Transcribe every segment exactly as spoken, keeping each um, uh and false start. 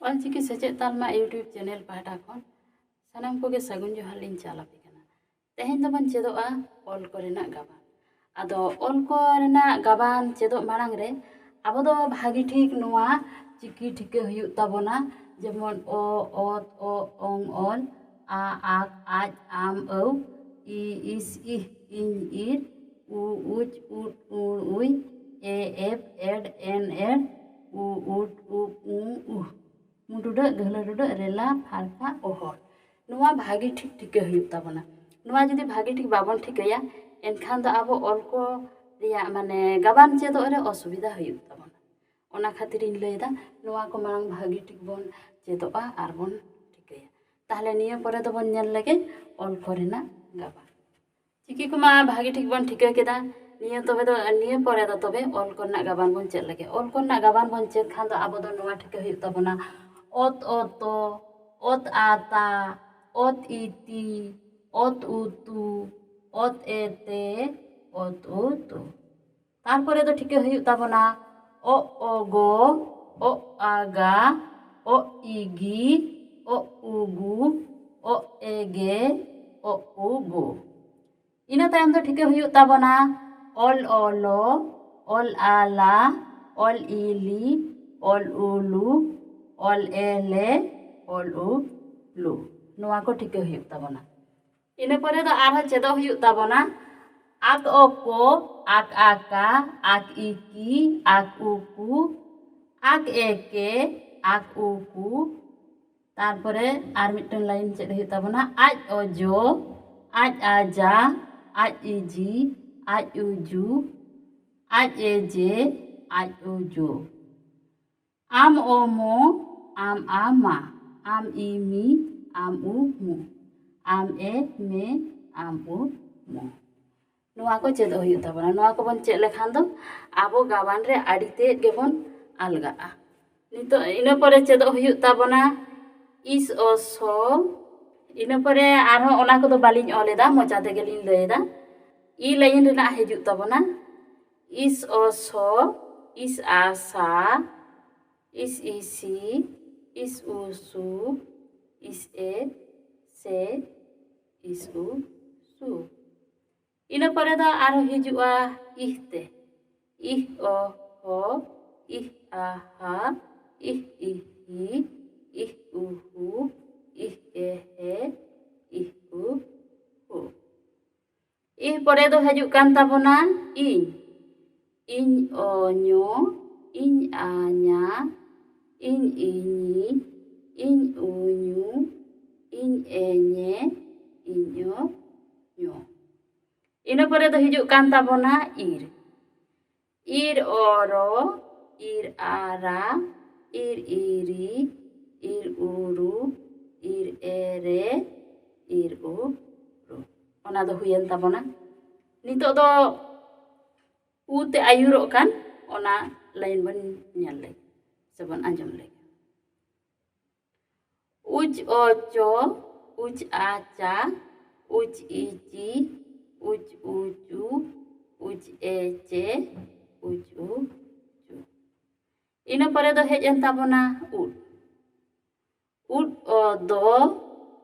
ᱚᱞᱪᱤᱠᱤ ᱥᱮᱪᱮᱫ ᱛᱟᱞᱢᱟ YouTube channel ᱯᱟᱦᱴᱟ ᱠᱷᱚᱱ ᱥᱟᱱᱟᱢ ᱠᱚᱜᱮ ᱥᱟᱹᱜᱩᱱ ᱡᱚᱦᱟᱨ ᱞᱤᱧ ᱪᱟᱞ ᱟᱯᱮ ᱠᱟᱱᱟ᱾ ᱛᱮᱦᱮᱧ ᱫᱚᱵᱚᱱ ᱪᱮᱫᱚᱜᱼᱟ ᱚᱞ ᱠᱚᱨᱮᱱᱟᱜ ᱜᱟᱵᱟᱱ᱾ ᱟᱫᱚ ᱚᱞ ᱠᱚᱨᱮᱱᱟᱜ ᱜᱟᱵᱟᱱ ᱪᱮᱫᱚᱜ ᱢᱟᱲᱟᱝ ᱨᱮ ᱟᱵᱚ ᱫᱚ ᱵᱷᱟᱹᱜᱤ ᱴᱷᱤᱠ ᱱᱚᱣᱟ ᱪᱤᱠᱤ ᱴᱷᱤᱠᱟᱹ ᱦᱩᱭᱩᱜ ᱛᱟᱵᱚᱱᱟ᱾ ᱡᱮᱢᱚᱱ ᱚ, ᱚᱛ, ᱚ, ᱚᱝ, ᱚᱞ, ᱟ, ᱟᱠ, ᱟᱡ, ᱟᱢ, ᱟᱹᱣ, ᱤ, ᱤᱥ, ᱤᱦ, ᱤᱧ, ᱤᱨ, ᱩ, ᱩᱪ, ᱩᱫ, ᱩᱲ, ᱩᱭ, ᱮ, ᱮᱯ, ᱮᱰ, ᱮᱱ, ᱮᱲ, ᱩ, ᱩᱴ, ᱩᱵ, ᱩ, ᱩᱦ᱾ ᱢᱩ ᱴᱩᱰᱟᱹᱜ, ᱜᱟᱹᱦᱞᱟᱹ ᱴᱩᱰᱟᱹᱜ, ᱨᱮᱞᱟ, ᱯᱷᱟᱲᱠᱟ, ᱚᱦᱚᱲ᱾ ᱱᱚᱣᱟ ᱵᱷᱟᱹᱜᱤ ᱴᱷᱤᱠ ᱴᱷᱤᱠᱟᱹ ᱦᱩᱭᱩᱜ ᱛᱟᱵᱚᱱᱟ᱾ ᱱᱚᱣᱟ ᱡᱩᱫᱤ ᱵᱷᱟᱹᱜᱤ ᱴᱷᱤᱠ ᱵᱟᱵᱚᱱ ᱴᱷᱤᱠᱟᱹᱭᱟ, ᱮᱱᱠᱷᱟᱱ ᱫᱚ ᱟᱵᱚ ᱚᱞ ᱠᱚ ᱨᱮᱭᱟᱜ, ᱢᱟᱱᱮ, ᱜᱟᱵᱟᱱ ᱪᱮᱫᱚᱜ ᱨᱮ ᱚᱥᱩᱵᱤᱫᱷᱟ ᱦᱩᱭᱩᱜ ᱛᱟᱵᱚᱱᱟ᱾ ᱚᱱᱟ ᱠᱷᱟᱹᱛᱤᱨᱤᱧ ᱞᱟᱹᱭᱫᱟ, ᱱᱚᱣᱟ ᱠᱚ ᱢᱟᱲᱟᱝ ᱵᱷᱟᱹᱜᱤ ᱴᱷᱤᱠ ᱵᱚᱱ ᱪᱮᱫᱚᱜᱼᱟ ᱟᱨ ᱵᱚᱱ ᱴᱷᱤᱠᱟᱹᱭᱟ᱾ ᱛᱟᱦᱞᱮ ᱱᱤᱭᱟᱹ ᱯᱚᱨᱮ ᱫᱚᱵᱚᱱ ᱧᱮᱞ ᱞᱮᱜᱮ ᱚᱞ ᱠᱚᱨᱮᱱᱟᱜ ᱜᱟᱵᱟᱱ᱾ ᱪᱤᱠᱤ ᱠᱚᱢᱟ ᱵᱷᱟᱹᱜᱤ ᱴᱷᱤᱠ ᱵᱚᱱ ᱴᱷᱤᱠᱟᱹ ᱠᱮᱫᱟ᱾ ᱱᱤᱭᱟᱹ ᱛᱚᱵᱮ ᱫᱚ, ᱱᱤᱭᱟᱹ ᱯᱚᱨᱮ ᱫᱚ ᱛᱚᱵᱮ ᱚᱞ ᱠᱚᱨᱮᱱᱟᱜ ᱜᱟᱵᱟᱱ ᱵᱚᱱ ᱪᱮᱫ ᱞᱮᱜᱮ᱾ ᱚᱞ ᱠᱚᱨᱮᱱᱟᱜ ᱜᱟᱵᱟᱱ ᱵᱚᱱ ᱪᱮᱫ ᱠᱷᱟᱱ ᱫᱚ ᱟᱵᱚ ᱫᱚ ᱱᱚᱣᱟ ᱴᱷᱤᱠᱟᱹ ᱦᱩᱭᱩᱜ ᱛᱟᱵᱚᱱᱟ: ᱚᱛ ᱚᱛᱚ, ᱚᱛ ᱟᱛᱟ, ᱚᱛ ᱤᱛᱤ, ᱚᱛ ᱩᱛᱩ, ᱚᱛ ᱮᱛᱮ, ᱚᱛ ᱩᱛᱩ᱾ ᱛᱟᱨᱯᱚᱨᱮ ᱫᱚ ᱴᱷᱤᱠᱟᱹ ᱦᱩᱭᱩᱜ ᱛᱟᱵᱚᱱᱟ ᱚᱜ ᱚᱜᱚ, ᱚᱜ ᱟᱜᱟ, ᱚᱜ ᱤᱜᱤ, ᱚᱜ ᱩᱜᱩ, ᱚᱜ ᱮᱜᱮ, ᱚᱜ ᱩᱜᱩ᱾ ᱤᱱᱟᱹ ᱛᱟᱭᱚᱢ ᱫᱚ ᱴᱷᱤᱠᱟᱹ ᱦᱩᱭᱩᱜ ᱛᱟᱵᱚᱱᱟ ᱚᱞ ᱚᱞᱚ, ᱚᱞ ᱟᱞᱟ, ᱚᱞ ᱤᱞᱤ, ᱚᱞ ᱩᱞᱩ, ᱚᱞ ᱮᱞᱮ, ᱚᱞ ᱩᱞᱩ᱾ ᱱᱚᱣᱟ ᱠᱚ ᱴᱷᱤᱠᱟᱹ ᱦᱩᱭᱩᱜ ᱛᱟᱵᱚᱱᱟ᱾ ᱤᱱᱟᱹ ᱯᱚᱨᱮ ᱫᱚ ᱟᱨᱦᱚᱸ ᱪᱮᱫᱚᱜ ᱦᱩᱭᱩᱜ ᱛᱟᱵᱚᱱᱟ ᱟᱠ ᱚᱠᱚ, ᱟᱠ ᱟᱠᱟ, ᱟᱠ ᱤᱠᱤ, ᱟᱠ ᱩᱠᱩ, ᱟᱠ ᱮᱠᱮ, ᱟᱠ ᱩᱠᱩ᱾ ᱛᱟᱨᱯᱚᱨᱮ ᱟᱨ ᱢᱤᱫᱴᱟᱝ ᱞᱟᱭᱤᱱ ᱪᱮᱫ ᱦᱩᱭᱩᱜ ᱛᱟᱵᱚᱱᱟ ᱟᱡ ᱚᱡᱚ, ᱟᱡ ᱟᱡᱟ, ᱟᱡ ᱤᱡᱤ, ᱟᱡ ᱩᱡᱩ, ᱟᱡ ᱮᱡᱮ, ᱟᱡ ᱩᱡᱩ᱾ ᱟᱢ ᱚᱢᱚ, ᱟᱢ ᱟᱢᱟ, ᱟᱢ ᱤᱢᱤ, ᱟᱢ ᱩᱢᱩ, ᱟᱢ ᱮ ᱢᱮ, ᱟᱢ ᱩ ᱢᱚ᱾ ᱱᱚᱣᱟ ᱠᱚ ᱪᱮᱫᱚᱜ ᱦᱩᱭᱩᱜ ᱛᱟᱵᱚᱱᱟ᱾ ᱱᱚᱣᱟ ᱠᱚᱵᱚᱱ ᱪᱮᱫ ᱞᱮᱠᱷᱟᱱ ᱫᱚ ᱟᱵᱚ ᱜᱟᱵᱟᱱ ᱨᱮ ᱟᱹᱰᱤ ᱛᱮᱫ ᱜᱮᱵᱚᱱ ᱟᱞᱜᱟᱜᱼᱟ᱾ ᱱᱤᱛᱚᱜ ᱤᱱᱟᱹ ᱯᱚᱨᱮ ᱪᱮᱫᱚᱜ ᱦᱩᱭᱩᱜ ᱛᱟᱵᱚᱱᱟ ᱤᱥ ᱚ ᱥᱚ᱾ ᱤᱱᱟᱹ ᱯᱚᱨᱮ ᱟᱨᱦᱚᱸ ᱚᱱᱟ ᱠᱚᱫᱚ ᱵᱟᱹᱞᱤᱧ ᱚᱞ ᱮᱫᱟ, ᱢᱚᱪᱟ ᱛᱮᱜᱮᱞᱤᱧ ᱞᱟᱹᱭ ᱮᱫᱟ᱾ ᱤ ᱞᱟᱭᱤᱱ ᱨᱮᱱᱟᱜ ᱦᱤᱡᱩᱜ ᱛᱟᱵᱚᱱᱟ ᱤᱥ ᱚ ᱥᱚ, ᱤᱥ ᱟ ᱥᱟ, ᱤᱥ ᱤ ᱥᱤ, ᱤᱥ ᱩ ᱥᱩ, ᱤᱥ ᱮ ᱥᱮ, ᱤᱥ ᱩ ᱥᱩ᱾ ᱤᱱᱟᱹ ᱯᱚᱨᱮ ᱫᱚ ᱟᱨᱦᱚᱸ ᱦᱤᱡᱩᱜᱼᱟ ᱤᱦ ᱛᱮ, ᱤᱦ ᱚ ᱦᱚ, ᱤᱦ ᱟ ᱦᱟ, ᱤᱦ ᱤ ᱦᱤ, ᱤᱦ ᱩ ᱦᱩ, ᱤᱦ ᱮ ᱦᱮ, ᱤᱦ ᱩ ᱦᱩ᱾ ᱤᱦ ᱯᱚᱨᱮ ᱫᱚ ᱦᱤᱡᱩᱜ ᱠᱟᱱ ᱛᱟᱵᱚᱱᱟ ᱤᱧ, ᱤᱧ ᱚ ᱧᱚ, ᱤᱧ ᱟ ᱧᱟ, ᱤᱧ ᱤ ᱧᱤ, ᱤᱧ ᱩ ᱧᱩ, ᱤᱧ ᱮ ᱧᱮ, ᱤᱧ ᱚ ᱧᱚ᱾ ᱤᱱᱟᱹ ᱯᱚᱨᱮ ᱫᱚ ᱦᱤᱡᱩᱜ ᱠᱟᱱ ᱛᱟᱵᱚᱱᱟ ᱤᱨ, ᱤᱨ ᱚ ᱨᱚ, ᱤᱨ ᱟ ᱨᱟ, ᱤᱨ ᱤ ᱨᱤ, ᱤᱨ ᱩ ᱨᱩ, ᱤᱨ ᱮ ᱨᱮ, ᱤᱨ ᱩ ᱨᱩ᱾ ᱚᱱᱟ ᱫᱚ ᱦᱩᱭᱮᱱ ᱛᱟᱵᱚᱱᱟ᱾ ᱱᱤᱛᱚᱜ ᱫᱚ ᱩ ᱛᱮ ᱟᱹᱭᱩᱨᱚᱜ ᱠᱟᱱ ᱚᱱᱟ ᱞᱟᱭᱤᱱ ᱵᱚᱱ ᱧᱮᱞ ᱞᱮᱜᱮ ᱥᱮᱵᱚᱱ ᱟᱸᱡᱚᱢ ᱞᱮᱜᱮ᱾ ᱩᱪ ᱚ ᱪᱚ, ᱩᱪ ᱟ ᱪᱟ, ᱩᱪ ᱤ ᱪᱤ, ᱩᱪ ᱩ ᱪᱩ, ᱩᱪ ᱮ ᱪᱮ, ᱩᱪ ᱩ ᱪᱩ᱾ ᱤᱱᱟᱹ ᱯᱚᱨᱮ ᱫᱚ ᱦᱮᱡ ᱮᱱ ᱛᱟᱵᱚᱱᱟ ᱩᱫ᱾ ᱩᱫ ᱚ ᱫᱚ,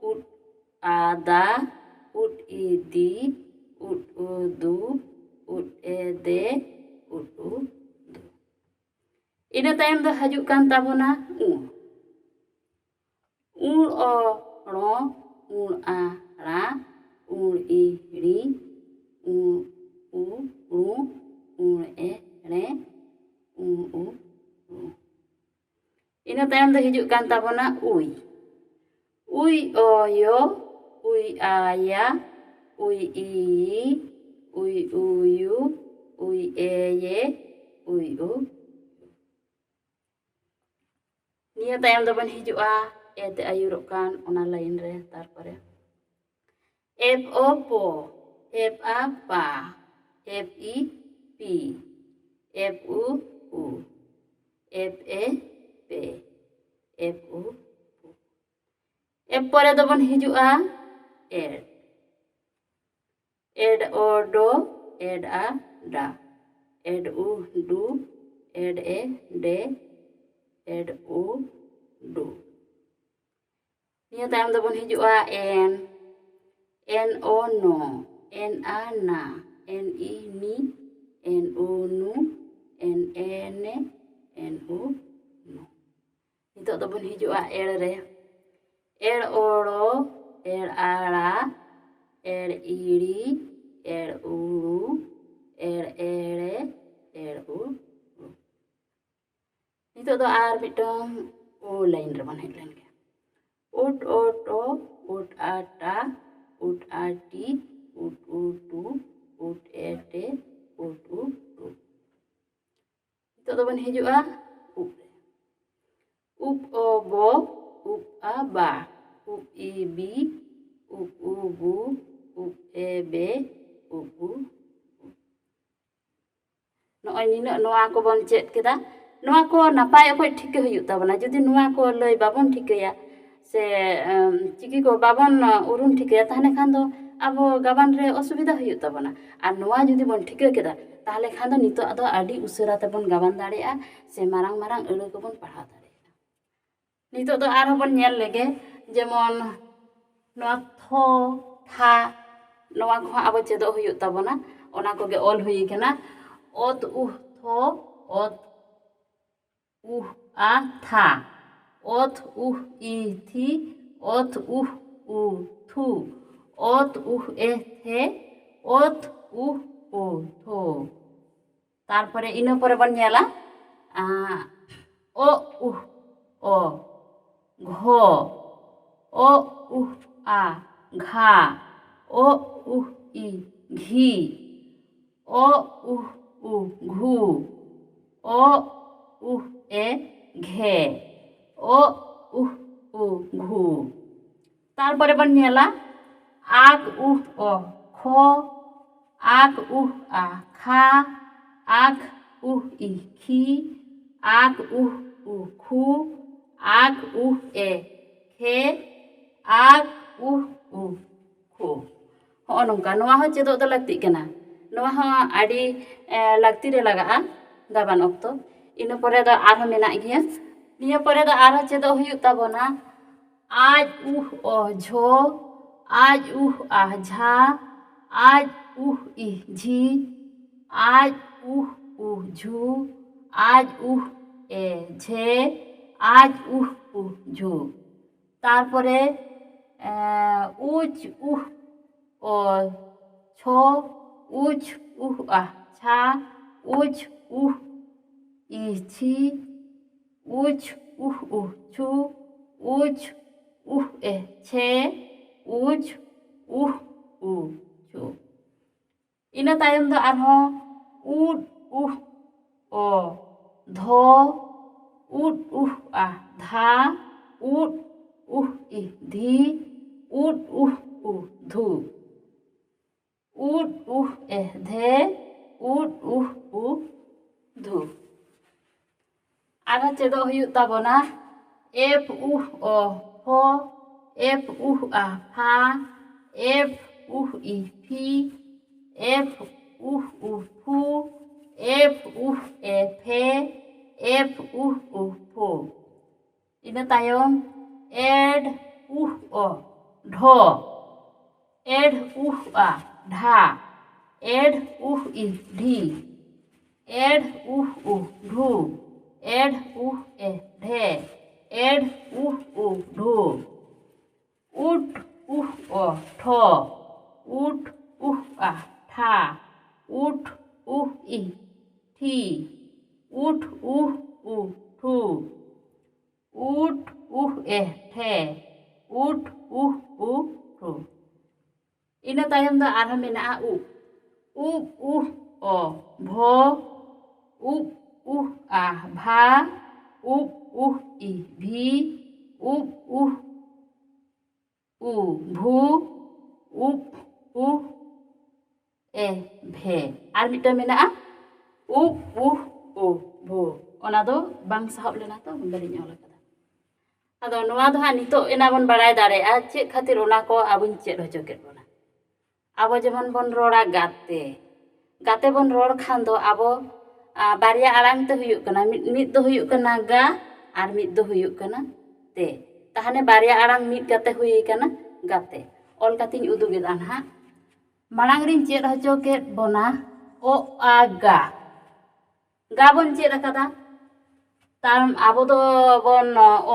ᱩᱫ ᱟ ᱫᱟ, ᱩᱫ ᱤ ᱫᱤ, ᱩᱫ ᱩ ᱫᱩ, ᱩᱫ ᱮ ᱫᱮ, ᱩᱫ ᱩ ᱫᱩ᱾ ᱤᱱᱟᱹ ᱛᱟᱭᱚᱢ ᱫᱚ ᱦᱤᱡᱩᱜ ᱠᱟᱱ ᱛᱟᱵᱚᱱᱟ ᱩ᱾ ᱩ ᱚ ᱲᱚ, ᱩ ᱟ ᱲᱟ, ᱩ ᱤ ᱲᱤ, ᱩ ᱩ ᱲᱩ, ᱩ ᱮ ᱲᱮ, ᱩ ᱩ ᱲᱩ᱾ ᱤᱱᱟᱹ ᱛᱟᱭᱚᱢ ᱫᱚ ᱦᱤᱡᱩᱜ ᱠᱟᱱ ᱛᱟᱵᱚᱱᱟ ᱩᱭ᱾ ᱩᱭ ᱚ ᱭᱚ, ᱩᱭ ᱟ ᱭᱟ, ᱩᱭ ᱤ ᱭᱤ, ᱩᱭ ᱩ ᱭᱩ, ᱩᱭ ᱮ ᱭᱮ, ᱩᱭ ᱩ᱾ ᱱᱤᱭᱟᱹ ᱛᱟᱭᱚᱢ ᱫᱚᱵᱚᱱ ᱦᱤᱡᱩᱜᱼᱟ ᱮ ᱛᱮ ᱟᱹᱭᱩᱨᱚᱜ ᱠᱟᱱ ᱚᱱᱟ ᱞᱟᱭᱤᱱ ᱨᱮ᱾ ᱛᱟᱨᱯᱚᱨᱮ ᱮᱯ ᱚ ᱯᱚ, ᱮᱯ ᱟ ᱯᱟ, ᱮᱯ ᱤ ᱯᱤ, ᱮᱯ ᱩ ᱩ, ᱮᱯ ᱮ ᱯᱮ, ᱮᱯ ᱩ ᱯᱩ᱾ ᱮᱯ ᱯᱚᱨᱮ ᱫᱚᱵᱚᱱ ᱦᱤᱡᱩᱜᱼᱟ ᱮᱰ᱾ ᱮᱰ ᱚ ᱰᱚ, ᱮᱰ ᱟ ᱰᱟ, ᱮᱰ ᱩ ᱰᱩ, ᱮᱰ ᱮ ᱰᱮ, ᱮᱰ ᱩ ᱰᱩ᱾ ᱱᱤᱭᱟᱹ ᱛᱟᱭᱚᱢ ᱫᱚᱵᱚᱱ ᱦᱤᱡᱩᱜᱼᱟ ᱮᱱ᱾ ᱮᱱ ᱚ ᱱᱚ, ᱮᱱ ᱟ ᱱᱟ, ᱮᱱ ᱤ ᱱᱤ, ᱮᱱ ᱩ ᱱᱩ, ᱮᱱ ᱮ ᱱᱮ, ᱮᱱ ᱩ ᱱᱩ᱾ ᱱᱤᱛᱚᱜ ᱫᱚᱵᱚᱱ ᱦᱤᱡᱩᱜᱼᱟ ᱮᱲ ᱨᱮ᱾ ᱮᱲ ᱚᱲᱚ, ᱮᱲ ᱟᱲᱟ, ᱮᱲ ᱤᱲᱤ, ᱮᱲ ᱩᱲᱩ, ᱮᱲ ᱮᱲᱮ, ᱮᱲ ᱩᱲᱩ᱾ ᱱᱤᱛᱚᱜ ᱫᱚ ᱟᱨ ᱢᱤᱫᱴᱟᱝ ᱳ ᱞᱟᱭᱤᱱ ᱨᱮᱵᱚᱱ ᱦᱮᱡ ᱞᱮᱱ ᱜᱮ᱾ ᱩᱴ ᱚᱴᱚ, ᱩᱴ ᱟᱴᱟ, ᱩᱴ ᱟᱴᱤ, ᱩᱴ ᱩᱴᱩ, ᱩᱴ ᱮᱴᱮ, ᱩᱴ ᱩᱴᱩ᱾ ᱱᱤᱛᱚᱜ ᱫᱚᱵᱚᱱ ᱦᱤᱡᱩᱜᱼᱟ ᱩᱵ ᱨᱮ᱾ ᱩᱵ ᱚ ᱵᱚ, ᱩᱵ ᱟ ᱵᱟ, ᱩᱵ ᱤ ᱵᱤ, ᱩᱵ ᱩ ᱵᱩ, ᱩᱵ ᱮ ᱵᱮ, ᱩᱵ ᱩ ᱩᱵ᱾ ᱱᱚᱜᱼᱚᱭ ᱱᱤᱱᱟᱹᱜ ᱱᱚᱣᱟ ᱠᱚᱵᱚᱱ ᱪᱮᱫ ᱠᱮᱫᱟ᱾ ᱱᱚᱣᱟ ᱠᱚ ᱱᱟᱯᱟᱭ ᱚᱠᱚᱡ ᱴᱷᱤᱠᱟᱹ ᱦᱩᱭᱩᱜ ᱛᱟᱵᱚᱱᱟ᱾ ᱡᱩᱫᱤ ᱱᱚᱣᱟ ᱠᱚ ᱞᱟᱹᱭ ᱵᱟᱵᱚᱱ ᱴᱷᱤᱠᱟᱹᱭᱟ ᱥᱮ ᱮᱢ, ᱪᱤᱠᱤ ᱠᱚ ᱵᱟᱵᱚᱱ ᱩᱨᱩᱢ ᱴᱷᱤᱠᱟᱹᱭᱟ, ᱛᱟᱦᱚᱞᱮ ᱠᱷᱟᱱ ᱫᱚ ᱟᱵᱚ ᱜᱟᱵᱟᱱ ᱨᱮ ᱚᱥᱩᱵᱤᱫᱷᱟ ᱦᱩᱭᱩᱜ ᱛᱟᱵᱚᱱᱟ᱾ ᱟᱨ ᱱᱚᱣᱟ ᱡᱩᱫᱤ ᱵᱚᱱ ᱴᱷᱤᱠᱟᱹ ᱠᱮᱫᱟ, ᱛᱟᱦᱚᱞᱮ ᱠᱷᱟᱱ ᱫᱚ ᱱᱤᱛᱚᱜ ᱫᱚ ᱟᱹᱰᱤ ᱩᱥᱟᱹᱨᱟ ᱛᱮᱵᱚᱱ ᱜᱟᱵᱟᱱ ᱫᱟᱲᱮᱭᱟᱜᱼᱟ ᱥᱮ ᱢᱟᱨᱟᱝ ᱢᱟᱨᱟᱝ ᱟᱹᱲᱟᱹ ᱠᱚᱵᱚᱱ ᱯᱟᱲᱦᱟᱣ ᱫᱟᱲᱮᱭᱟᱜᱼᱟ᱾ ᱱᱤᱛᱚᱜ ᱫᱚ ᱟᱨᱦᱚᱸ ᱵᱚᱱ ᱧᱮᱞ ᱞᱮᱜᱮ, ᱡᱮᱢᱚᱱ ᱱᱚᱣᱟ ᱛᱷᱚ, ᱛᱷᱟ, ᱱᱚᱣᱟ ᱠᱚᱦᱚᱸ ᱟᱵᱚ ᱪᱮᱫᱚᱜ ᱦᱩᱭᱩᱜ ᱛᱟᱵᱚᱱᱟ᱾ ᱚᱱᱟ ᱠᱚᱜᱮ ᱚᱞ ᱦᱩᱭ ᱠᱟᱱᱟ᱾ ᱚᱛ ᱩᱦ ᱛᱷᱚ, ᱚᱛ ᱩᱦ ᱟ ᱛᱷᱟ, ᱚᱛ ᱩᱦ ᱤ ᱛᱷᱤ, ᱚᱛ ᱩᱦ ᱩ ᱛᱷᱩ, ᱚᱛ ᱩᱦ ᱮ ᱛᱷᱮ, ᱚᱛ ᱩᱦ ᱳ ᱛᱷᱳ᱾ ᱛᱟᱨᱯᱚᱨᱮ ᱤᱱᱟᱹ ᱯᱚᱨᱮ ᱵᱚᱱ ᱧᱮᱞᱟ, ᱟᱸ, ᱚ ᱩᱦ ᱚ, ᱜᱷᱚ, ᱚ ᱩᱦ ᱟ ᱜᱷᱟ, ᱚ ᱩᱦ ᱤ ᱜᱷᱤ, ᱚ ᱩᱦ ᱩ ᱜᱷᱩ, ᱚ ᱩᱦ ᱮ ᱜᱷᱮ, ᱚ ᱩᱦ ᱩ ᱜᱷᱩ᱾ ᱛᱟᱨᱯᱚᱨᱮ ᱵᱚᱱ ᱧᱮᱞᱟ ᱟᱠ ᱩᱦ ᱚ ᱠᱷᱚ, ᱟᱠ ᱩᱦ ᱟ ᱠᱷᱟ, ᱟᱠ ᱩᱦ ᱤ ᱠᱷᱤ, ᱟᱠ ᱩᱦ ᱩ ᱠᱷᱩ, ᱟᱠ ᱩᱦ ᱮ ᱠᱷᱮ, ᱟᱠ ᱩᱦ ᱩ ᱠᱷᱩ᱾ ᱦᱚᱸᱜᱼᱚ ᱱᱚᱝᱠᱟ, ᱱᱚᱣᱟ ᱦᱚᱸ ᱪᱮᱫᱚᱜ ᱫᱚ ᱞᱟᱹᱠᱛᱤᱜ ᱠᱟᱱᱟ᱾ ᱱᱚᱣᱟ ᱦᱚᱸ ᱟᱹᱰᱤ ᱞᱟᱹᱠᱛᱤ ᱨᱮ ᱞᱟᱜᱟᱜᱼᱟ ᱜᱟᱵᱟᱱ ᱚᱠᱛᱚ᱾ ᱤᱱᱟᱹ ᱯᱚᱨᱮ ᱫᱚ ᱟᱨᱦᱚᱸ ᱢᱮᱱᱟᱜ ᱜᱮᱭᱟ᱾ ᱱᱤᱭᱟᱹ ᱯᱚᱨᱮ ᱫᱚ ᱟᱨᱦᱚᱸ ᱪᱮᱫᱚᱜ ᱦᱩᱭᱩᱜ ᱛᱟᱵᱚᱱᱟ᱾ ᱟᱡ ᱩᱦ ᱚ ᱡᱷᱚ, ᱟᱡ ᱩᱦ ᱟ ᱡᱷᱟ, ᱟᱡ ᱩᱦ ᱤ ᱡᱷᱤ, ᱟᱡ ᱩᱦ ᱩ ᱡᱷᱩ, ᱟᱡ ᱩᱦ ᱮ ᱡᱷᱮ, ᱟᱡ ᱩᱦ ᱩ ᱡᱷᱩ᱾ ᱛᱟᱨᱯᱚᱨᱮ ᱩᱪ ᱩᱦ ᱚ ᱪᱷᱚ, ᱩᱪ ᱩᱦ ᱟ ᱪᱷᱟ, ᱩᱪ ᱩᱦ ᱤ ᱪᱷᱤ, ᱩᱪ ᱩᱦ ᱩ ᱪᱷᱩ, ᱩᱪ ᱩᱦ ᱮ ᱪᱷᱮ, ᱩᱪ ᱩᱦ ᱩ ᱪᱷᱩ᱾ ᱤᱱᱟᱹ ᱛᱟᱭᱚᱢ ᱫᱚ ᱟᱨᱦᱚᱸ ᱩᱫ ᱩᱦ ᱚ ᱫᱷᱚ, ᱩᱫ ᱩᱦ ᱟ ᱫᱷᱟ, ᱩᱫ ᱩᱦ ᱤ ᱫᱷᱤ, ᱩᱫ ᱩᱦ ᱩ ᱫᱷᱩ, ᱩᱫ ᱩᱦ ᱮ ᱫᱷᱮ, ᱩᱫ ᱩᱦ ᱩ ᱫᱷᱩ᱾ ᱟᱨᱦᱚᱸ ᱪᱮᱫᱚᱜ ᱦᱩᱭᱩᱜ ᱛᱟᱵᱚᱱᱟ ᱮᱯ ᱩᱦ ᱚ ᱯᱷᱚ, ᱮᱯ ᱩᱦ ᱟ ᱯᱷᱟ, ᱮᱯ ᱩᱦ ᱤ ᱯᱷᱤ, ᱮᱯ ᱩᱦ ᱩ ᱯᱷᱩ, ᱮᱯ ᱩᱦ ᱮ ᱯᱷᱮ, ᱮᱯ ᱩᱦ ᱩ ᱯᱷᱳ᱾ ᱤᱱᱟᱹ ᱛᱟᱭᱚᱢ ᱮᱰ ᱩᱦ ᱚ ᱰᱷᱚ, ᱮᱰ ᱩᱦ ᱟ ᱰᱷᱟ, ᱮᱰ ᱩᱦ ᱤ ᱰᱷᱤ, ᱮᱰ ᱩᱦ ᱩ ᱰᱷᱩ, ᱮᱰ ᱩᱦ ᱮ ᱰᱷᱮ, ᱮᱰ ᱩᱦ ᱩ ᱰᱷᱩ᱾ ᱩᱴ ᱩᱦ ᱚ ᱴᱷᱚ, ᱩᱴ ᱩᱦ ᱟ ᱴᱷᱟ, ᱩᱴ ᱩᱦ ᱤ ᱴᱷᱤ, ᱩᱴ ᱩᱦ ᱩ ᱴᱷᱩ, ᱩᱴ ᱩᱦ ᱮ ᱴᱷᱮ, ᱩᱴ ᱩᱦ ᱩ ᱴᱷᱩ᱾ ᱤᱱᱟᱹ ᱛᱟᱭᱚᱢ ᱫᱚ ᱟᱨᱦᱚᱸ ᱢᱮᱱᱟᱜᱼᱟ ᱩᱵ᱾ ᱩᱵ ᱩᱦ ᱚ ᱵᱷᱚ, ᱩᱵ ᱩᱦ ᱟ ᱵᱷᱟ, ᱩᱵ ᱩᱦ ᱤ ᱵᱷᱤ, ᱩᱵ ᱩᱦ ᱩ ᱵᱷᱩ, ᱩᱵ ᱩᱦ ᱮ ᱵᱷᱮ᱾ ᱟᱨ ᱢᱤᱫᱴᱟᱝ ᱢᱮᱱᱟᱜᱼᱟ ᱩᱵ ᱩᱦ ᱩ ᱵᱷᱩ᱾ ᱚᱱᱟ ᱫᱚ ᱵᱟᱝ ᱥᱟᱦᱚᱵ ᱞᱮᱱᱟ ᱛᱚ, ᱵᱟᱹᱞᱤᱧ ᱚᱞ ᱟᱠᱟᱫᱟ᱾ ᱟᱫᱚ ᱱᱚᱣᱟ ᱫᱚ ᱦᱟᱸᱜ ᱱᱤᱛᱚᱜ ᱮᱱᱟ ᱵᱚᱱ ᱵᱟᱲᱟᱭ ᱫᱟᱲᱮᱭᱟᱜᱼᱟ ᱪᱮᱫ ᱠᱷᱟᱹᱛᱤᱨ ᱚᱱᱟ ᱠᱚ ᱟᱵᱚᱧ ᱪᱮᱫ ᱦᱚᱪᱚ ᱠᱮᱫ ᱵᱚᱱᱟ᱾ ᱟᱵᱚ ᱡᱮᱢᱚᱱ ᱵᱚᱱ ᱨᱚᱲᱟ ᱜᱟᱛᱮ, ᱜᱟᱛᱮ ᱵᱚᱱ ᱨᱚᱲ ᱠᱷᱟᱱ ᱫᱚ ᱟᱵᱚ ᱟ, ᱵᱟᱨᱭᱟ ᱟᱲᱟᱝ ᱛᱮ ᱦᱩᱭᱩᱜ ᱠᱟᱱᱟ, ᱢᱤᱫ ᱢᱤᱫ ᱫᱚ ᱦᱩᱭᱩᱜ ᱠᱟᱱᱟ ᱜᱟ ᱟᱨ ᱢᱤᱫ ᱫᱚ ᱦᱩᱭᱩᱜ ᱠᱟᱱᱟ ᱛᱮ᱾ ᱛᱟᱦᱞᱮ ᱵᱟᱨᱭᱟ ᱟᱲᱟᱝ ᱢᱤᱫ ᱠᱟᱛᱮ ᱦᱩᱭ ᱠᱟᱱᱟ ᱜᱟᱛᱮ᱾ ᱚᱞ ᱠᱟᱛᱮᱧ ᱩᱫᱩᱜ ᱮᱫᱟ ᱱᱟᱦᱟᱜ᱾ ᱢᱟᱲᱟᱝ ᱨᱤᱧ ᱪᱮᱫ ᱦᱚᱪᱚ ᱠᱮᱫ ᱵᱚᱱᱟ ᱚ, ᱟ, ᱜᱟ᱾ ᱜᱟ ᱵᱚᱱ ᱪᱮᱫ ᱟᱠᱟᱫᱟ, ᱛᱟᱨ ᱟᱵᱚ ᱫᱚ ᱵᱚᱱ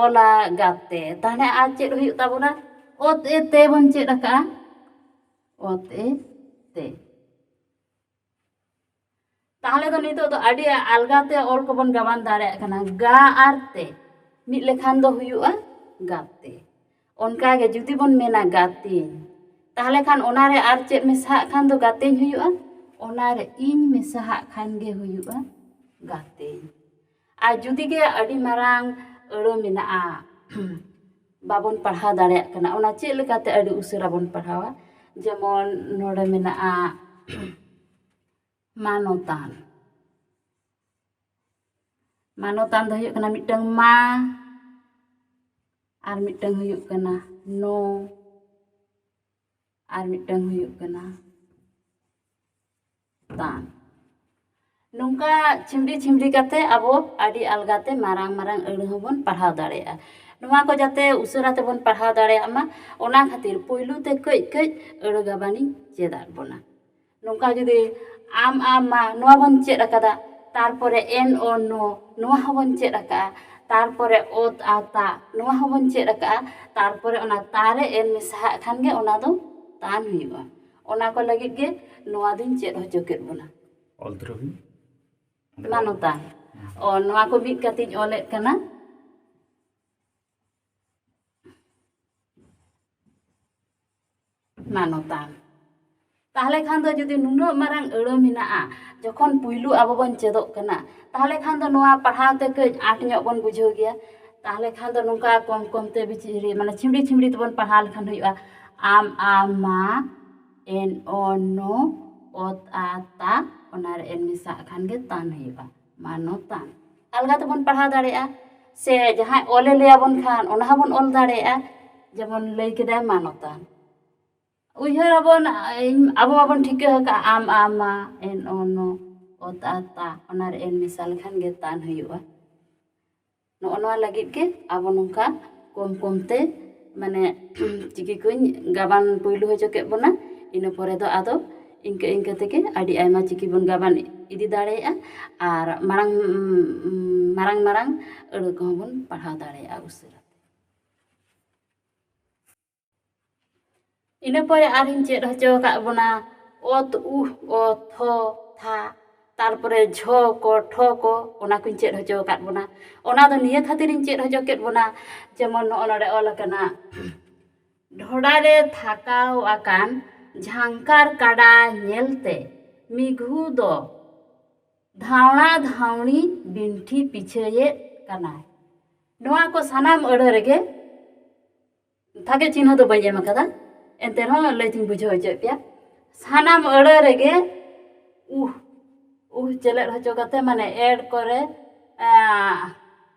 ᱚᱞᱟ ᱜᱟᱛᱮ᱾ ᱛᱟᱦᱞᱮ ᱟᱨ ᱪᱮᱫ ᱦᱩᱭᱩᱜ ᱛᱟᱵᱚᱱᱟ? ᱚᱛ ᱮ ᱛᱮ ᱵᱚᱱ ᱪᱮᱫ ᱟᱠᱟᱫᱼᱟ, ᱚᱛ ᱮ ᱛᱮ᱾ ᱛᱟᱦᱞᱮ ᱫᱚ ᱱᱤᱛᱚᱜ ᱫᱚ ᱟᱹᱰᱤ ᱟᱞᱜᱟ ᱛᱮ ᱚᱞ ᱠᱚᱵᱚᱱ ᱜᱟᱵᱟᱱ ᱫᱟᱲᱮᱭᱟᱜ ᱠᱟᱱᱟ᱾ ᱜᱟ ᱟᱨ ᱛᱮ ᱢᱤᱫ ᱞᱮᱠᱷᱟᱱ ᱫᱚ ᱦᱩᱭᱩᱜᱼᱟ ᱜᱟᱛᱮ᱾ ᱚᱱᱠᱟ ᱜᱮ ᱡᱩᱫᱤ ᱵᱚᱱ ᱢᱮᱱᱟ ᱜᱟᱛᱮᱧ, ᱛᱟᱦᱞᱮ ᱠᱷᱟᱱ ᱚᱱᱟᱨᱮ ᱟᱨ ᱪᱮᱫ ᱢᱮᱥᱟᱦᱟᱜ ᱠᱷᱟᱱ ᱫᱚ ᱜᱟᱛᱮᱧ ᱦᱩᱭᱩᱜᱼᱟ? ᱚᱱᱟᱨᱮ ᱤᱧ ᱢᱮᱥᱟᱦᱟᱜ ᱠᱷᱟᱱ ᱜᱮ ᱦᱩᱭᱩᱜᱼᱟ ᱜᱟᱛᱮᱧ᱾ ᱟᱨ ᱡᱩᱫᱤ ᱜᱮ ᱟᱹᱰᱤ ᱢᱟᱨᱟᱝ ᱟᱹᱲᱟᱹ ᱢᱮᱱᱟᱜᱼᱟ, ᱵᱟᱵᱚᱱ ᱯᱟᱲᱦᱟᱣ ᱫᱟᱲᱮᱭᱟᱜ ᱠᱟᱱᱟ, ᱚᱱᱟ ᱪᱮᱫ ᱞᱮᱠᱟᱛᱮ ᱟᱹᱰᱤ ᱩᱥᱟᱹᱨᱟ ᱵᱚᱱ ᱯᱟᱲᱦᱟᱣᱟ? ᱡᱮᱢᱚᱱ ᱱᱚᱰᱮ ᱢᱮᱱᱟᱜᱼᱟ ᱢᱟᱱᱚᱛᱟᱱ᱾ ᱢᱟᱱᱚᱛᱟᱱ ᱫᱚ ᱦᱩᱭᱩᱜ ᱠᱟᱱᱟ ᱢᱤᱫᱴᱟᱝ ᱢᱟ, ᱟᱨ ᱢᱤᱫᱴᱟᱝ ᱦᱩᱭᱩᱜ ᱠᱟᱱᱟ ᱱᱚ, ᱟᱨ ᱢᱤᱫᱴᱟᱝ ᱦᱩᱭᱩᱜ ᱠᱟᱱᱟ ᱛᱟᱱ᱾ ᱱᱚᱝᱠᱟ ᱪᱷᱤᱢᱲᱤ ᱪᱷᱤᱢᱲᱤ ᱠᱟᱛᱮ ᱟᱵᱚ ᱟᱹᱰᱤ ᱟᱞᱜᱟ ᱛᱮ ᱢᱟᱨᱟᱝ ᱢᱟᱨᱟᱝ ᱟᱹᱲᱟᱹ ᱦᱚᱸᱵᱚᱱ ᱯᱟᱲᱦᱟᱣ ᱫᱟᱲᱮᱭᱟᱜᱼᱟ᱾ ᱱᱚᱣᱟ ᱠᱚ ᱡᱟᱛᱮ ᱩᱥᱟᱹᱨᱟ ᱛᱮᱵᱚᱱ ᱯᱟᱲᱦᱟᱣ ᱫᱟᱲᱮᱭᱟᱜ ᱢᱟ, ᱚᱱᱟ ᱠᱷᱟᱹᱛᱤᱨ ᱯᱩᱭᱞᱩ ᱛᱮ ᱠᱟᱹᱡ ᱠᱟᱹᱡ ᱟᱹᱲᱟᱹ ᱜᱟᱵᱟᱱᱤᱧ ᱪᱮᱫ ᱟᱫ ᱵᱚᱱᱟ᱾ ᱱᱚᱝᱠᱟ ᱡᱩᱫᱤ ᱟᱢ, ᱟ, ᱢᱟ, ᱱᱚᱣᱟ ᱵᱚᱱ ᱪᱮᱫ ᱟᱠᱟᱫᱟ, ᱛᱟᱨᱯᱚᱨᱮ ᱮᱱ, ᱚ, ᱱᱚ, ᱱᱚᱣᱟ ᱦᱚᱸᱵᱚᱱ ᱪᱮᱫ ᱟᱠᱟᱫᱼᱟ, ᱛᱟᱨᱯᱚᱨᱮ ᱚᱛ, ᱟ, ᱛᱟ, ᱱᱚᱣᱟ ᱦᱚᱸᱵᱚᱱ ᱪᱮᱫ ᱟᱠᱟᱫᱼᱟ, ᱛᱟᱨᱯᱚᱨᱮ ᱚᱱᱟ ᱛᱟ ᱨᱮ ᱮᱱ ᱢᱮᱥᱟᱦᱟᱜ ᱠᱷᱟᱱ ᱜᱮ ᱚᱱᱟ ᱫᱚ ᱛᱟᱱ ᱦᱩᱭᱩᱜᱼᱟ᱾ ᱚᱱᱟ ᱠᱚ ᱞᱟᱹᱜᱤᱫ ᱜᱮ ᱱᱚᱣᱟ ᱫᱚᱧ ᱪᱮᱫ ᱦᱚᱪᱚ ᱠᱮᱫ ᱵᱚᱱᱟ᱾ ᱚᱞ ᱫᱷᱩᱨᱟᱹᱣ ᱵᱤᱱ᱾ ᱢᱟᱱᱚᱛᱟᱱ᱾ ᱚ, ᱱᱚᱣᱟ ᱠᱚ ᱢᱤᱫ ᱠᱟᱛᱮᱧ ᱚᱞᱮᱫ ᱠᱟᱱᱟ᱾ ᱢᱟᱱᱚᱛᱟᱱ᱾ ᱛᱟᱦᱞᱮ ᱠᱷᱟᱱ ᱫᱚ ᱡᱩᱫᱤ ᱱᱩᱱᱟᱹᱜ ᱢᱟᱨᱟᱝ ᱟᱹᱲᱟᱹ ᱢᱮᱱᱟᱜᱼᱟ, ᱡᱚᱠᱷᱚᱱ ᱯᱩᱭᱞᱩ ᱟᱵᱚ ᱵᱚᱱ ᱪᱮᱫᱚᱜ ᱠᱟᱱᱟ, ᱛᱟᱦᱞᱮ ᱠᱷᱟᱱ ᱫᱚ ᱱᱚᱣᱟ ᱯᱟᱲᱦᱟᱣ ᱛᱮ ᱠᱟᱹᱡ ᱟᱸᱴ ᱧᱚᱜ ᱵᱚᱱ ᱵᱩᱡᱷᱟᱹᱣ ᱜᱮᱭᱟ᱾ ᱛᱟᱦᱞᱮ ᱠᱷᱟᱱ ᱫᱚ ᱱᱚᱝᱠᱟ ᱠᱚᱢ ᱠᱚᱢ ᱛᱮ ᱵᱤᱪᱷᱤ-, ᱢᱟᱱᱮ ᱪᱷᱤᱢᱲᱤ ᱪᱷᱤᱢᱲᱤ ᱛᱮᱵᱚᱱ ᱯᱟᱲᱦᱟᱣ ᱞᱮᱠᱷᱟᱱ ᱦᱩᱭᱩᱜᱼᱟ, ᱟᱢ, ᱟ, ᱢᱟ, ᱮᱱ, ᱚ, ᱱᱚ, ᱚᱛ, ᱟ, ᱛᱟ, ᱚᱱᱟ ᱨᱮ ᱮᱱ ᱢᱮᱥᱟᱜ ᱠᱷᱟᱱ ᱜᱮ ᱛᱟᱱ ᱦᱩᱭᱩᱜᱼᱟ, ᱢᱟᱱᱚᱛᱟᱱ᱾ ᱟᱞᱜᱟ ᱛᱮᱵᱚᱱ ᱯᱟᱲᱦᱟᱣ ᱫᱟᱲᱮᱭᱟᱜᱼᱟ᱾ ᱥᱮ ᱡᱟᱦᱟᱸᱭ ᱚᱞᱮ ᱞᱟᱹᱭ ᱟᱵᱚᱱ ᱠᱷᱟᱱ, ᱚᱱᱟ ᱦᱚᱸᱵᱚᱱ ᱚᱞ ᱫᱟᱲᱮᱭᱟᱜᱼᱟ᱾ ᱡᱮᱢᱚᱱ ᱞᱟᱹᱭ ᱠᱮᱫᱟᱭ ᱢᱟᱱᱚᱛᱟᱱ, ᱩᱭᱦᱟᱹᱨ ᱟᱵᱚᱱ, ᱤᱧ, ᱟᱵᱚ ᱢᱟᱵᱚᱱ ᱴᱷᱤᱠᱟᱹ ᱟᱠᱟᱫ ᱟᱢ, ᱟ, ᱢᱟ, ᱮᱱ, ᱚ, ᱱᱚ, ᱚ, ᱛ, ᱟ, ᱛᱟ, ᱚᱱᱟᱨᱮ ᱮᱱ ᱢᱮᱥᱟ ᱞᱮᱠᱷᱟᱱ ᱜᱮ ᱛᱟᱱ ᱦᱩᱭᱩᱜᱼᱟ᱾ ᱱᱚᱜᱼᱚ ᱱᱚᱣᱟ ᱞᱟᱹᱜᱤᱫ ᱜᱮ ᱟᱵᱚ ᱱᱚᱝᱠᱟ ᱠᱚᱢ ᱠᱚᱢ ᱛᱮ, ᱢᱟᱱᱮ, ᱪᱤᱠᱤ ᱠᱚᱧ ᱜᱟᱵᱟᱱ ᱯᱩᱭᱞᱩ ᱦᱚᱪᱚ ᱠᱮᱫ ᱵᱚᱱᱟ᱾ ᱤᱱᱟᱹ ᱯᱚᱨᱮ ᱫᱚ ᱟᱫᱚ ᱤᱱᱠᱟᱹ ᱤᱱᱠᱟᱹ ᱛᱮᱜᱮ ᱟᱹᱰᱤ ᱟᱭᱢᱟ ᱪᱤᱠᱤ ᱵᱚᱱ ᱜᱟᱵᱟᱱ ᱤᱫᱤ ᱫᱟᱲᱮᱭᱟᱜᱼᱟ᱾ ᱟᱨ ᱢᱟᱨᱟᱝ, ᱢᱟᱨᱟᱝ ᱢᱟᱨᱟᱝ ᱟᱹᱲᱟᱹ ᱠᱚᱦᱚᱸ ᱵᱚᱱ ᱯᱟᱲᱦᱟᱣ ᱫᱟᱲᱮᱭᱟᱜᱼᱟ ᱩᱥᱟᱹᱨᱟ᱾ ᱤᱱᱟᱹ ᱯᱚᱨᱮ ᱟᱨᱤᱧ ᱪᱮᱫ ᱦᱚᱪᱚ ᱟᱠᱟᱫ ᱵᱚᱱᱟ ᱚᱛ, ᱩᱦ, ᱚ, ᱛᱷᱚ, ᱛᱷᱟ, ᱛᱟᱨᱯᱚᱨᱮ ᱡᱷᱚ ᱠᱚ, ᱴᱷᱚ ᱠᱚ, ᱚᱱᱟ ᱠᱚᱧ ᱪᱮᱫ ᱦᱚᱪᱚ ᱟᱠᱟᱫ ᱵᱚᱱᱟ᱾ ᱚᱱᱟ ᱫᱚ ᱱᱤᱭᱟᱹ ᱠᱷᱟᱹᱛᱤᱨᱤᱧ ᱪᱮᱫ ᱦᱚᱪᱚ ᱠᱮᱫ ᱵᱚᱱᱟ, ᱡᱮᱢᱚᱱ ᱱᱚᱜᱼᱚ ᱱᱚᱰᱮ ᱚᱞ ᱟᱠᱟᱱᱟ, ᱰᱷᱚᱰᱟ ᱨᱮ ᱛᱷᱟᱠᱟᱣ ᱟᱠᱟᱱ ᱡᱷᱟᱝᱠᱟᱨ ᱠᱟᱰᱟ ᱧᱮᱞᱛᱮ ᱢᱤᱜᱷᱩ ᱫᱚ ᱫᱷᱟᱣᱲᱟ ᱫᱷᱟᱣᱲᱤ ᱵᱤᱱᱴᱷᱤ ᱯᱤᱪᱷᱟᱹᱭᱮᱫ ᱠᱟᱱᱟᱭ᱾ ᱱᱚᱣᱟ ᱠᱚ ᱥᱟᱱᱟᱢ ᱟᱹᱲᱟᱹ ᱨᱮᱜᱮ ᱛᱷᱟᱜᱮ ᱪᱤᱱᱦᱟᱹ ᱫᱚ ᱵᱟᱹᱧ ᱮᱢ ᱟᱠᱟᱫᱟ, ᱮᱱᱛᱮ ᱨᱮᱦᱚᱸ ᱞᱟᱹᱭ ᱛᱤᱧ ᱵᱩᱡᱷᱟᱹᱣ ᱦᱚᱪᱚᱭᱮᱫ ᱯᱮᱭᱟ᱾ ᱥᱟᱱᱟᱢ ᱟᱹᱲᱟᱹ ᱨᱮᱜᱮ ᱩᱦ, ᱩᱦ ᱪᱮᱞᱮᱫ ᱦᱚᱪᱚ ᱠᱟᱛᱮ, ᱢᱟᱱᱮ ᱮᱰ ᱠᱚᱨᱮ, ᱟᱸ,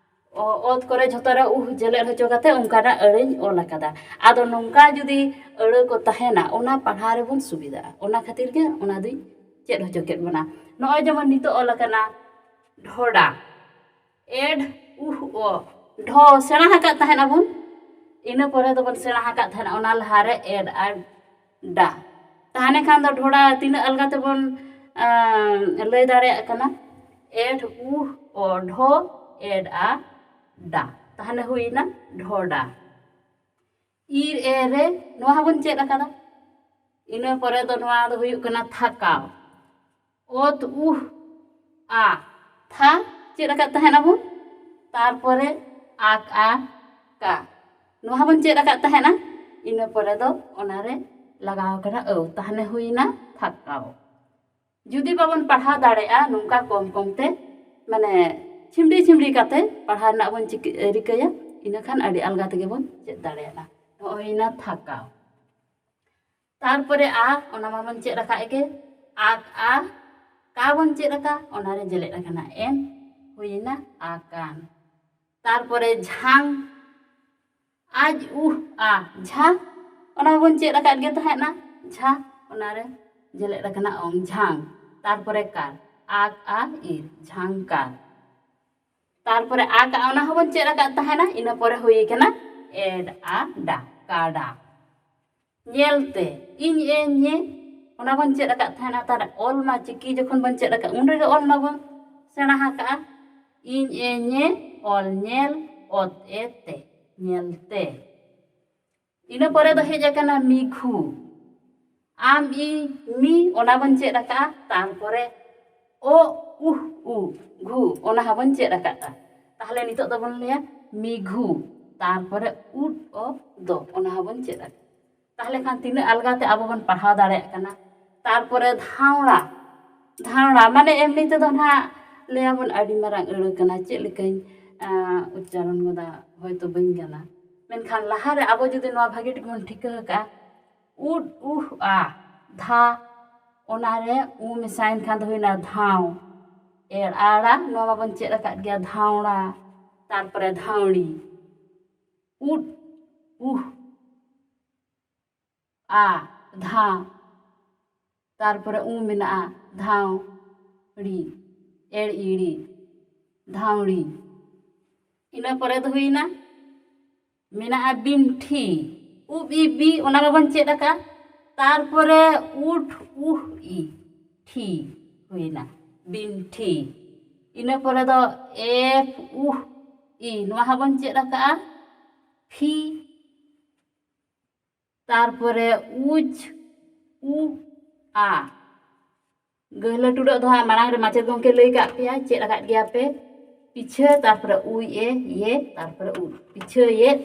ᱚ-, ᱚᱛ ᱠᱚᱨᱮ ᱡᱷᱚᱛᱚ ᱨᱮ ᱩᱦ ᱡᱮᱞᱮᱫ ᱦᱚᱪᱚ ᱠᱟᱛᱮ ᱚᱱᱠᱟᱱᱟᱜ ᱟᱹᱲᱟᱹᱧ ᱚᱞ ᱟᱠᱟᱫᱟ᱾ ᱟᱫᱚ ᱱᱚᱝᱠᱟ ᱡᱩᱫᱤ ᱟᱹᱲᱟᱹ ᱠᱚ ᱛᱟᱦᱮᱱᱟ, ᱚᱱᱟ ᱯᱟᱲᱦᱟᱣ ᱨᱮᱵᱚᱱ ᱥᱩᱵᱤᱫᱷᱟᱜᱼᱟ᱾ ᱚᱱᱟ ᱠᱷᱟᱹᱛᱤᱨ ᱜᱮ ᱚᱱᱟ ᱫᱩᱧ ᱪᱮᱫ ᱦᱚᱪᱚ ᱠᱮᱫ ᱵᱚᱱᱟ᱾ ᱱᱚᱜᱼᱚᱭ ᱡᱮᱢᱚᱱ ᱱᱤᱛᱚᱜ ᱚᱞ ᱟᱠᱟᱱᱟ ᱰᱷᱚᱰᱟ, ᱮᱰ, ᱩᱦ, ᱚ, ᱰᱷᱚ ᱥᱮᱬᱟ ᱟᱠᱟᱫ ᱛᱟᱦᱮᱱ ᱟᱵᱚᱱ, ᱤᱱᱟᱹ ᱯᱚᱨᱮ ᱫᱚᱵᱚᱱ ᱥᱮᱬᱟ ᱟᱠᱟᱫ ᱛᱟᱦᱮᱱᱟ ᱚᱱᱟ ᱞᱟᱦᱟᱨᱮ ᱮᱰ ᱟᱨ ᱰᱟ᱾ ᱛᱟᱦᱞᱮ ᱠᱷᱟᱱ ᱫᱚ ᱰᱷᱚᱰᱟ ᱛᱤᱱᱟᱹᱜ ᱟᱞᱜᱟ ᱛᱮᱵᱚᱱ, ᱟᱸ, ᱞᱟᱹᱭ ᱫᱟᱲᱮᱭᱟᱜ ᱠᱟᱱᱟ, ᱮᱰ, ᱩᱦ, ᱚ, ᱰᱷᱚ, ᱮᱰ, ᱟ, ᱰᱟ᱾ ᱛᱟᱦᱞᱮ ᱦᱩᱭᱱᱟ ᱰᱷᱚᱰᱟ᱾ ᱤᱨ, ᱮ, ᱨᱮ, ᱱᱚᱣᱟ ᱦᱚᱸᱵᱚᱱ ᱪᱮᱫ ᱟᱠᱟᱫᱟ᱾ ᱤᱱᱟᱹ ᱯᱚᱨᱮ ᱫᱚ ᱱᱚᱣᱟ ᱫᱚ ᱦᱩᱭᱩᱜ ᱠᱟᱱᱟ ᱛᱷᱟᱠᱟᱣ᱾ ᱚᱛ, ᱩᱦ, ᱟ, ᱛᱷᱟ, ᱪᱮᱫ ᱟᱠᱟᱫ ᱛᱟᱦᱮᱱ ᱟᱵᱚᱱ᱾ ᱛᱟᱨᱯᱚᱨᱮ ᱟᱠ, ᱟ, ᱠᱟ, ᱱᱚᱣᱟ ᱦᱚᱸᱵᱚᱱ ᱪᱮᱫ ᱟᱠᱟᱫ ᱛᱟᱦᱮᱱᱟ᱾ ᱤᱱᱟᱹ ᱯᱚᱨᱮ ᱫᱚ ᱚᱱᱟᱨᱮ ᱞᱟᱜᱟᱣ ᱟᱠᱟᱱᱟ ᱟᱹᱣ, ᱛᱟᱦᱞᱮ ᱦᱩᱭᱱᱟ ᱛᱷᱟᱠᱟᱣ᱾ ᱡᱩᱫᱤ ᱵᱟᱵᱚᱱ ᱯᱟᱲᱦᱟᱣ ᱫᱟᱲᱮᱭᱟᱜᱼᱟ, ᱱᱚᱝᱠᱟ ᱠᱚᱢ ᱠᱚᱢ ᱛᱮ, ᱢᱟᱱᱮ, ᱪᱷᱤᱢᱲᱤ ᱪᱷᱤᱢᱲᱤ ᱠᱟᱛᱮ ᱯᱟᱲᱦᱟᱣ ᱨᱮᱱᱟᱜ ᱵᱚᱱ ᱪᱤᱠᱟᱹ-, ᱨᱤᱠᱟᱹᱭᱟ, ᱤᱱᱟᱹ ᱠᱷᱟᱱ ᱟᱹᱰᱤ ᱟᱞᱜᱟ ᱛᱮᱜᱮ ᱵᱚᱱ ᱪᱮᱫ ᱫᱟᱲᱮᱭᱟᱜᱼᱟ᱾ ᱱᱚᱜᱼᱚᱭ ᱦᱩᱭᱱᱟ ᱛᱷᱟᱠᱟᱣ᱾ ᱛᱟᱨᱯᱚᱨᱮ ᱟ, ᱚᱱᱟ ᱢᱟᱵᱚᱱ ᱪᱮᱫ ᱟᱠᱟᱫ ᱜᱮ, ᱟᱠ, ᱟ, ᱠᱟ ᱵᱚᱱ ᱪᱮᱫ ᱟᱠᱟᱫ, ᱚᱱᱟᱨᱮ ᱡᱮᱞᱮᱫ ᱟᱠᱟᱱᱟ ᱮᱱ, ᱦᱩᱭᱱᱟ ᱟᱠᱟᱱ᱾ ᱛᱟᱨᱯᱚᱨᱮ ᱡᱷᱟᱝ, ᱟᱡ, ᱩᱦ, ᱟ, ᱡᱷᱟ, ᱚᱱᱟ ᱵᱚᱱ ᱪᱮᱫ ᱟᱠᱟᱫ ᱜᱮ ᱛᱟᱦᱮᱸᱫ ᱱᱟ, ᱡᱷᱟ, ᱚᱱᱟᱨᱮ ᱡᱮᱞᱮᱫ ᱟᱠᱟᱱᱟ ᱚᱝ, ᱡᱷᱟᱝ᱾ ᱛᱟᱨᱯᱚᱨᱮ ᱠᱟᱨ, ᱟᱠ ᱟ ᱤᱨ, ᱡᱷᱟᱝᱠᱟᱨ᱾ ᱛᱟᱨᱯᱚᱨᱮ ᱟᱠ ᱟ, ᱚᱱᱟ ᱦᱚᱸᱵᱚᱱ ᱪᱮᱫ ᱟᱠᱟᱫ ᱛᱟᱦᱮᱱᱟ, ᱤᱱᱟᱹ ᱯᱚᱨᱮ ᱦᱩᱭ ᱠᱟᱱᱟ ᱮᱰ ᱟ ᱰᱟ, ᱠᱟᱰᱟ᱾ ᱧᱮᱞ ᱛᱮ, ᱤᱧ ᱮ ᱧᱮ, ᱚᱱᱟ ᱵᱚᱱ ᱪᱮᱫ ᱟᱠᱟᱫ ᱛᱟᱦᱮᱱᱟ᱾ ᱛᱟᱦᱞᱮ ᱚᱞ ᱢᱟ ᱪᱤᱠᱤ ᱡᱚᱠᱷᱚᱱ ᱵᱚᱱ ᱪᱮᱫ ᱟᱠᱟᱫ, ᱩᱱ ᱨᱮᱜᱮ ᱚᱞ ᱢᱟᱵᱚᱱ ᱥᱮᱬᱟ ᱟᱠᱟᱫᱼᱟ᱾ ᱤᱧ ᱮ ᱧᱮ, ᱚᱞ ᱧᱮᱞ, ᱚᱛ ᱮ ᱛᱮ, ᱧᱮᱞ ᱛᱮ᱾ ᱤᱱᱟᱹ ᱯᱚᱨᱮ ᱫᱚ ᱦᱮᱡ ᱟᱠᱟᱱᱟ ᱢᱤᱜᱷᱩ᱾ ᱟᱢ ᱤ ᱢᱤ, ᱚᱱᱟ ᱵᱚᱱ ᱪᱮᱫ ᱟᱠᱟᱫᱼᱟ᱾ ᱛᱟᱨᱯᱚᱨᱮ ᱚ ᱩᱦ ᱩ ᱜᱷᱩ, ᱚᱱᱟ ᱦᱚᱸᱵᱚᱱ ᱪᱮᱫ ᱟᱠᱟᱫᱼᱟ᱾ ᱛᱟᱦᱞᱮ ᱱᱤᱛᱚᱜ ᱫᱚᱵᱚᱱ ᱞᱟᱹᱭᱟ ᱢᱤᱜᱷᱩ, ᱛᱟᱨᱯᱚᱨᱮ ᱩᱫ ᱚ ᱫᱚ, ᱚᱱᱟ ᱦᱚᱸᱵᱚᱱ ᱪᱮᱫ ᱟᱠᱟᱫᱼᱟ᱾ ᱛᱟᱦᱞᱮ ᱠᱷᱟᱱ ᱛᱤᱱᱟᱹᱜ ᱟᱞᱜᱟ ᱛᱮ ᱟᱵᱚ ᱵᱚᱱ ᱯᱟᱲᱦᱟᱣ ᱫᱟᱲᱮᱭᱟᱜ ᱠᱟᱱᱟ᱾ ᱛᱟᱨᱯᱚᱨᱮ ᱫᱷᱟᱣᱲᱟ, ᱫᱷᱟᱣᱲᱟ ᱢᱟᱱᱮ ᱮᱢᱱᱤ ᱛᱮᱫᱚ ᱱᱟᱦᱟᱜ ᱞᱟᱹᱭᱟᱵᱚᱱ ᱟᱹᱰᱤ ᱢᱟᱨᱟᱝ ᱟᱹᱲᱟᱹ ᱠᱟᱱᱟ, ᱪᱮᱫ ᱞᱮᱠᱟᱧ, ᱟᱸ, ᱩᱪᱪᱟᱨᱚᱱ ᱜᱚᱫᱟ, ᱦᱚᱭᱛᱳ ᱵᱟᱹᱧ ᱜᱟᱱᱟ᱾ ᱢᱮᱱᱠᱷᱟᱱ ᱞᱟᱦᱟᱨᱮ ᱟᱵᱚ ᱡᱩᱫᱤ ᱱᱚᱣᱟ ᱵᱷᱟᱹᱜᱤ ᱴᱷᱤᱠ ᱵᱚᱱ ᱴᱷᱤᱠᱟᱹ ᱟᱠᱟᱫᱼᱟ, ᱩᱫ ᱩᱦ ᱟ, ᱫᱷᱟ, ᱚᱱᱟᱨᱮ ᱩ ᱢᱮᱥᱟᱭᱮᱱ ᱠᱷᱟᱱ ᱫᱚ ᱦᱩᱭᱱᱟ ᱫᱷᱟᱣ᱾ ᱮᱲ ᱟᱲᱟ, ᱱᱚᱣᱟ ᱢᱟᱵᱚᱱ ᱪᱮᱫ ᱟᱠᱟᱫ ᱜᱮᱭᱟ, ᱫᱷᱟᱣᱲᱟ᱾ ᱛᱟᱨᱯᱚᱨᱮ ᱫᱷᱟᱣᱲᱤ᱾ ᱩᱫ ᱩᱦ ᱟ, ᱫᱷᱟ᱾ ᱛᱟᱨᱯᱚᱨᱮ ᱩ ᱢᱮᱱᱟᱜᱼᱟ, ᱫᱷᱟᱣᱲᱤ, ᱮᱲ ᱤᱲᱤ, ᱫᱷᱟᱣᱲᱤ᱾ ᱤᱱᱟᱹ ᱯᱚᱨᱮ ᱫᱚ ᱦᱩᱭᱱᱟ, ᱢᱮᱱᱟᱜᱼᱟ ᱵᱤᱱᱴᱷᱤ᱾ ᱩᱵ ᱤ ᱵᱤ, ᱚᱱᱟ ᱢᱟᱵᱚᱱ ᱪᱮᱫ ᱟᱠᱟᱫ᱾ ᱛᱟᱨᱯᱚᱨᱮ ᱩᱴ ᱩᱦ ᱤ, ᱴᱷᱤ ᱦᱩᱭᱱᱟ, ᱵᱤᱱᱴᱷᱤ᱾ ᱤᱱᱟᱹ ᱯᱚᱨᱮ ᱫᱚ ᱮᱯ ᱩᱦ ᱤ, ᱱᱚᱣᱟ ᱦᱚᱸᱵᱚᱱ ᱪᱮᱫ ᱟᱠᱟᱫᱼᱟ, ᱯᱷᱤ᱾ ᱛᱟᱨᱯᱚᱨᱮ ᱩᱡ ᱩ ᱟ᱾ ᱜᱟᱹᱦᱞᱟᱹ ᱴᱩᱰᱟᱹᱜ ᱫᱚ ᱦᱟᱸᱜ ᱢᱟᱲᱟᱝ ᱨᱮ ᱢᱟᱪᱮᱫ ᱜᱚᱢᱠᱮ ᱞᱟᱹᱭ ᱠᱟᱜ ᱯᱮᱭᱟ, ᱪᱮᱫ ᱟᱠᱟᱫ ᱜᱮᱭᱟ ᱯᱮ᱾ ᱯᱤᱪᱷᱟᱹ, ᱛᱟᱨᱯᱚᱨᱮ ᱩᱭ ᱮ ᱭᱮ, ᱛᱟᱨᱯᱚᱨᱮ ᱩᱫ᱾ ᱯᱤᱪᱷᱟᱹ ᱭᱮᱫ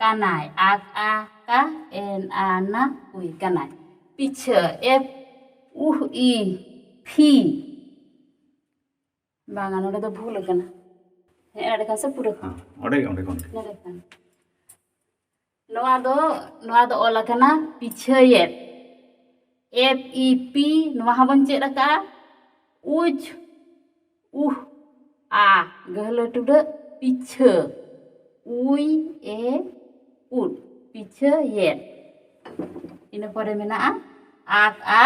ᱠᱟᱱᱟᱭ᱾ ᱟᱠ ᱟ ᱠᱟ, ᱮᱱ ᱟ ᱱᱟ, ᱩᱭ, ᱠᱟᱱᱟᱭ᱾ ᱯᱤᱪᱷᱟᱹ, ᱮᱯ ᱩᱦ ᱤ, ᱯᱷᱤ᱾ ᱵᱟᱝᱟ, ᱱᱚᱰᱮ ᱫᱚ ᱵᱷᱩᱞ ᱟᱠᱟᱱᱟ᱾ ᱦᱮᱸ, ᱱᱚᱰᱮ ᱠᱷᱟᱱ ᱥᱮ ᱯᱩᱨᱟᱹ᱾ ᱦᱮᱸ, ᱚᱸᱰᱮ ᱜᱮ, ᱚᱸᱰᱮ ᱠᱷᱚᱱ ᱜᱮ᱾ ᱱᱚᱰᱮ ᱠᱷᱟᱱ᱾ ᱱᱚᱣᱟ ᱫᱚ, ᱱᱚᱣᱟ ᱫᱚ ᱚᱞ ᱟᱠᱟᱱᱟ ᱯᱤᱪᱷᱟᱹᱭᱮᱫ᱾ ᱮᱯ ᱤ ᱯᱤ, ᱱᱚᱣᱟ ᱦᱚᱸᱵᱚᱱ ᱪᱮᱫ ᱟᱠᱟᱫᱼᱟ᱾ ᱩᱡ ᱩᱦ ᱟ, ᱜᱟᱹᱦᱞᱟᱹ ᱴᱩᱰᱟᱹᱜ, ᱯᱤᱪᱷᱟᱹ᱾ ᱩᱭ ᱮ ᱩᱫ, ᱯᱤᱪᱷᱟᱹᱭᱮᱫ᱾ ᱤᱱᱟᱹ ᱯᱚᱨᱮ ᱢᱮᱱᱟᱜᱼᱟ ᱟᱠ ᱟ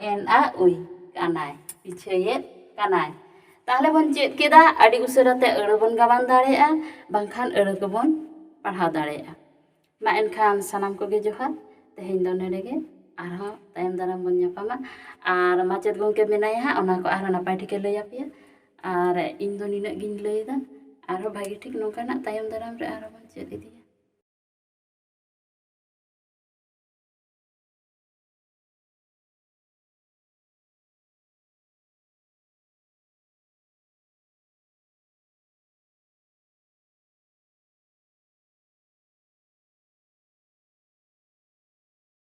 ᱮᱱ ᱟ ᱩᱭ, ᱠᱟᱱᱟᱭ, ᱯᱤᱪᱷᱟᱹᱭᱮᱫ ᱠᱟᱱᱟᱭ᱾ ᱛᱟᱦᱞᱮ ᱵᱚᱱ ᱪᱮᱫ ᱠᱮᱫᱟ, ᱟᱹᱰᱤ ᱩᱥᱟᱹᱨᱟ ᱛᱮ ᱟᱹᱲᱟᱹ ᱵᱚᱱ ᱜᱟᱵᱟᱱ ᱫᱟᱲᱮᱭᱟᱜᱼᱟ, ᱵᱟᱝᱠᱷᱟᱱ ᱟᱹᱲᱟᱹ ᱠᱚᱵᱚᱱ ᱯᱟᱲᱦᱟᱣ ᱫᱟᱲᱮᱭᱟᱜᱼᱟ᱾ ᱢᱟ ᱮᱱᱠᱷᱟᱱ ᱥᱟᱱᱟᱢ ᱠᱚᱜᱮ ᱡᱚᱦᱟᱨ, ᱛᱮᱦᱮᱧ ᱫᱚ ᱱᱚᱰᱮ ᱜᱮ, ᱟᱨᱦᱚᱸ ᱛᱟᱭᱚᱢ ᱫᱟᱨᱟᱢ ᱵᱚᱱ ᱧᱟᱯᱟᱢᱟ᱾ ᱟᱨ ᱢᱟᱪᱮᱫ ᱜᱚᱢᱠᱮ ᱢᱮᱱᱟᱭᱟ ᱦᱟᱸᱜ, ᱚᱱᱟ ᱠᱚ ᱟᱨᱦᱚᱸ ᱱᱟᱯᱟᱭ ᱴᱷᱤᱠᱮ ᱞᱟᱹᱭ ᱟᱯᱮᱭᱟ᱾ ᱟᱨ ᱤᱧ ᱫᱚ ᱱᱤᱱᱟᱹᱜ ᱜᱤᱧ ᱞᱟᱹᱭᱫᱟ, ᱟᱨᱦᱚᱸ ᱵᱷᱟᱜᱮ ᱴᱷᱤᱠ ᱱᱚᱝᱠᱟᱱᱟᱜ ᱛᱟᱭᱚᱢ ᱫᱟᱨᱟᱢ ᱨᱮ ᱟᱨᱦᱚᱸ ᱵᱚᱱ ᱪᱮᱫ ᱤᱫᱤᱭᱟ᱾